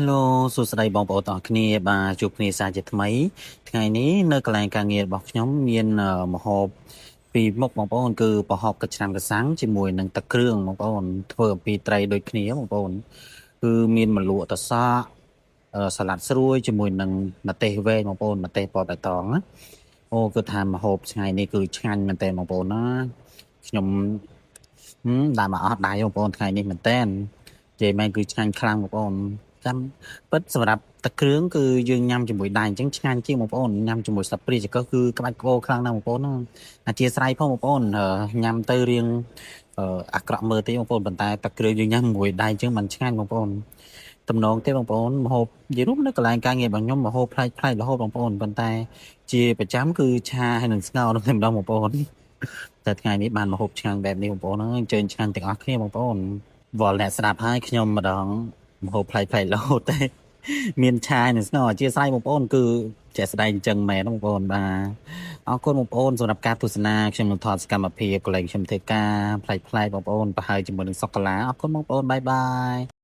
Hello សួស្តីបងប្អូនទាំងអស់គ្នាបាទជួបគ្នាសាជាថ្មីថ្ងៃនេះនៅកន្លែងការងាររបស់ខ្ញុំមានម្ហូបពីរមុខបងប្អូនគឺប្រហុកកញ្ច្រាំក្រសាំងជាមួយនឹងទឹកគ្រឿងបងប្អូនធ្វើអំពីត្រីដូចគ្នាបងប្អូនគឺមានម្លក់តសក់សាឡាត់ស្រួយជាមួយនឹងម្ទេសវែងបងប្អូនម្ទេសពណ៌បៃតងណាអូគឺថាម្ហូបថ្ងៃនេះគឺឆ្ងាញ់មែនតើបងប្អូនណាខ្ញុំដាក់មកអស់ដៃបងប្អូនថ្ងៃនេះមែនតើនិយាយមែនគឺឆ្ងាញ់ខ្លាំងបងប្អូនចាំពិតសម្រាប់ទឹកគ្រឿងគឺយើងញ៉ាំជាមួយដៃអញ្ចឹងឆ្ងាញ់ជាងបងប្អូនញ៉ាំជាមួយស្លាបព្រាចង្កឹះគឺក្បាច់ក្បូរខ្លាំងណាស់បងប្អូនណាអធិស្ឋានផងបងប្អូនញ៉ាំទៅរៀងអាក្រក់មើលទេបងប្អូនប៉ុន្តែទឹកគ្រឿងយើងញ៉ាំមួយដៃអញ្ចឹងมันឆ្ងាញ់បងប្អូនតំណងទេបងប្អូនម្ហូបនិយាយរួមនៅកន្លែងការងាររបស់ខ្ញុំម្ហូបប្លែកប្លែករហូតបងប្អូនប៉ុន្តែជាប្រចាំគឺឆាហើយនឹងស្ងោរនោះតែម្ដងបងប្អូនតែថ្ងៃនេះបានម្ហូបឆ្ងាញ់បែបនេះបងប្អូនអើយអញ្ជើញឆ្ងាញ់ទាំងអស់គ្នាបងប្អូនវល់អ្នកស្ដាប់ហើយខ្ញុំម្ដងម្ហូបប្លែកប្លែករហូតទេមានឆានិងស្ងោរអធិស្ឋានបងប្អូនគឺជាក់ស្ដែងអញ្ចឹងមែនបងប្អូនបាទអរគុណបងប្អូនសម្រាប់ការទស្សនាខ្ញុំនឹងថតសកម្មភាពកន្លែងខ្ញុំធ្វើការប្លែកប្លែកបងប្អូនប្រហែលជាមួយនឹងសុកកាឡាអរគុណបងប្អូន bye bye.